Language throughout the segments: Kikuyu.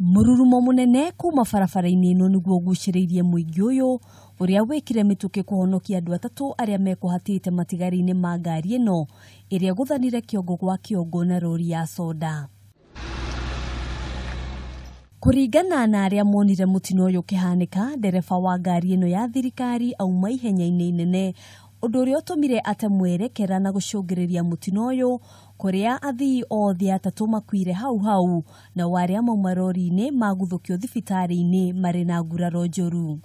Mũrurumo mũnene kuma barabara-inĩ ĩno nĩguo ũgucĩrĩirie mũingĩ ũyũ ũrĩa wĩkire mĩtũkĩ kũhonokia andũ atatũ arĩa mekũhatĩte matigari-inĩ ma ngari ĩno ĩrĩa ĩgũthanire kĩongo gwa kĩongo na rori ya soda. Kũringana na arĩa monire mũtino ũyũ ũkĩhanĩka, ndereba wa ngari ĩno ya thirikari auma ihenya-inĩ inene, ũndũ ũrĩa ũtũmire ate mwerekera na gũcũngĩrĩria mũtino ũyũ kũrĩa athii othe atatũ makuire hau hau na arĩa mauma rori-inĩ maguthũkio thibitarĩ-inĩ marĩ na nguraro njũru.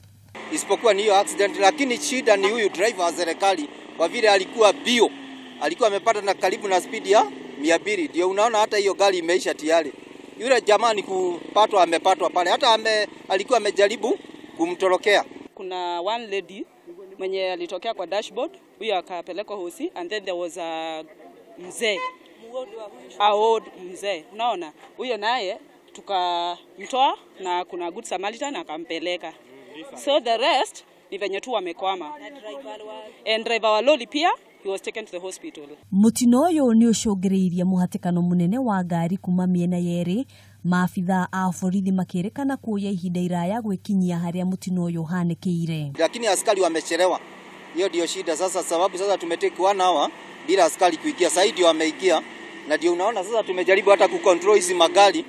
Isipokuwa ni hiyo accident, lakini shida ni huyu driver wa serikali kwa vile alikuwa bio, alikuwa amepata na karibu na speed ya 200, ndio unaona hata hiyo gari imeisha tayari. Yule jamaa ni kupatwa, amepatwa pale, hata alikuwa amejaribu kumtorokea. Kuna one lady mwenye alitokea kwa dashboard, huyo akapelekwa hosi, and then there was a mzee, a old mzee, unaona huyo naye tukamtoa na kuna good Samaritan akampeleka. So the rest ni venye tu wamekwama. And driver wa lori pia he was taken to the hospital. Mũtino ũyũ nĩ ũcũngĩrĩirie mũhatĩkano mũnene wa ngari kuma mĩena yerĩ, maabithaa a borithi makĩrĩkana kuoya ihinda iraya gwĩkinyia harĩa mũtino ũyũ ũhanĩkĩire. Lakini askari wamechelewa. Hiyo ndio shida sasa, sababu sasa tumetake 1 hour bila askari kuingia. Sasa ndio wameingia na ndio unaona sasa tumejaribu hata kucontrol hizi magari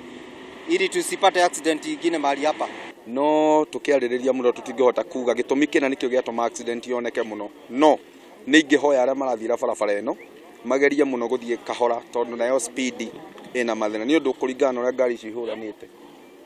ili tusipate accident nyingine mahali hapa. No tukiarĩrĩria mũno tũtingĩhota kuga gĩtũmi kĩna nĩkĩo gĩatũma accident yoneke mũno, no nĩ ingĩhoya arĩa marathiĩra barabara ĩno magerie mũno gũthiĩ kahora tondũ nayo speed ĩna mathĩna nĩ ũndũ kũringana na ũrĩa ngari icio ihũranĩte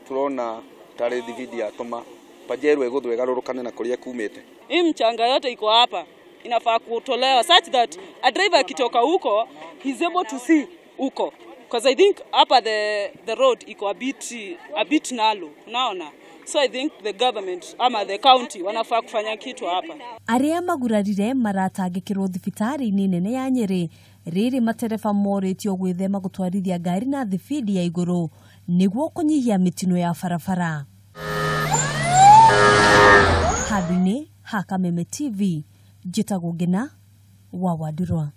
tũrona tarĩ thibindi yatũma Pajero ĩgũthwo ĩgarũrũkane na kũrĩa kumĩte. Hii mchanga yote iko hapa inafaa kutolewa such that a driver akitoka huko he's able to see huko, because I think hapa the road iko a bit narrow, unaona. So I think the government ama the county wanafaa kufanya kitu hapa. Arĩa magurarire maratangĩkĩrwo thibitarĩ-inĩ nene ya Nyĩrĩ rĩrĩ matereba morĩtio gwĩthema gũtwarithia ngari na thibindi ya igũrũ nĩguo kũnyihia mĩtino ya barabara. Handũ-inĩ ha Kameme TV, njĩtagwo Ngina wa Wandurwa.